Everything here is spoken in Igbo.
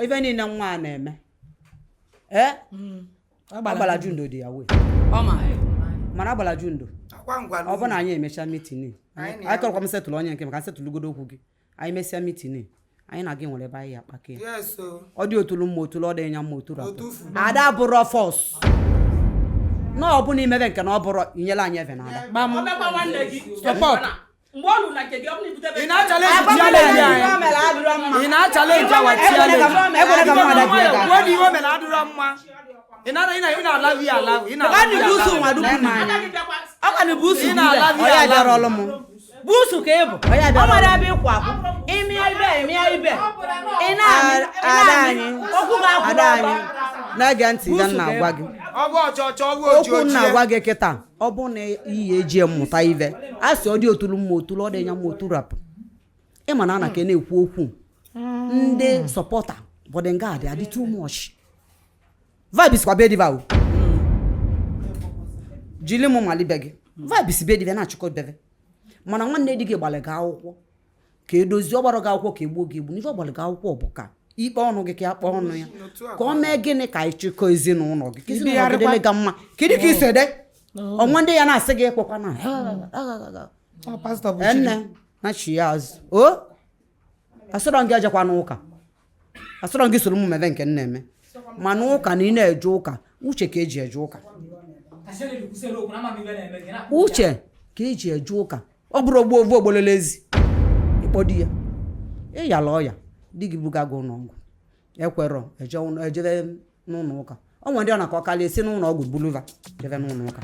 Ife niile nwa a na-eme, ee, Agbala Jundo dị ya wee. Ọ ma. Mana Agbala Jundo, Akwa ngwala. ọ bụ na anyị emechaa meeting, Anyị na anyị kọrọkwa m settle onye nke maka settle-lugodo okwu gị. Anyị mesịa meeting, anyị na gị nwere ebe anyị akpake ya. Yes o. Ọ dị otulu mma otulu, ọ dị ya mma otulu atọ. Otufu. Ada bụrụ force na ọ bụ na imebe nke na ọ bụrụ inyela anyị eve na ada. Gbam. Ọ bịakwa nwanne gị. Support. Mgbe ọ lụrụ na nke gị, ọ bụrụ na ibutebe. Ị na-achallenge chairlady anyị? Ị na-achallenge our chairlady? Ekwere ka mmadụ bie gị aka. Kwuo na ihe o mere adịrọ mma. Ị na-alavi ya alavi. Ị na-alavi ya Busu alavi. nwa dupu. Lee m anya. Agaghị bịakwa. Ọ ka na busu. Ị na-alavi Ọ ya ya bịara alavi. ọlụ m. Busu ka ị bụ. Ọ ya bịara Ọ nwere ọlụ. ebe ịkwụ akwụ. Ịmịa ibe, ịmịa ibe. Ị na-amị, ị Ada na-amị. anyị, Okwu ga-akwụ ada ọtọ. anyị, na-ege ntị ibe m Busu ka na-agwa ị gị. Ọ bụ ọchọ ọchọ, ọ bụ oji Okwu m oji. na-agwa gị kịta, ọ bụ na iyi eji mmụta ive a sị ọ dị otulu mma otulu, ọ dị ya mma otu rapụ. Ịma na ana ka na-ekwu okwu ndị supporter bodyguard adị too much. Vibe sikwa be diva o jili m malibe gị. Vibe si be diva na-achịkọ bebe, mana nwanne di gị gbalị gị akwụkwọ ka edozie. Ọ gbara gị akwụkwọ ka egbuo gị egbu n'ife. Ọ gbalị gị akwụkwọ bụ ka ikpe ọnụ gị, ka ya kpọọ ọnụ ya, ka ọ mee gịnị, ka ịchịkọ ezinụlọ gị, ka ezinụlọ gị dịrị gị mma. Kedu ka isi ede ọnwa ndị ya na-asị gị ekwekwa na Ọ pastọ bụ enne na chi ya azụ o? Asọrọ gị ejekwa n'ụka, asọrọ gị soro m mebe nke m na-eme, mana ụka na ị na-eje ụka, uche ka eji eje ụka, uche ka eji eje ụka. Ọ bụrụ ogbu ovu ogbolele ezi ịkpọ di ya ịyala ọya, di gị buga gị ụlọ ọgwụ, ekwerọ eje ejebe n'ụlọ ụka. Ọ nwere ndị ọ na ka ọ kalịa esi n'ụlọ ọgwụ buluva jebe n'ụlọ ụka.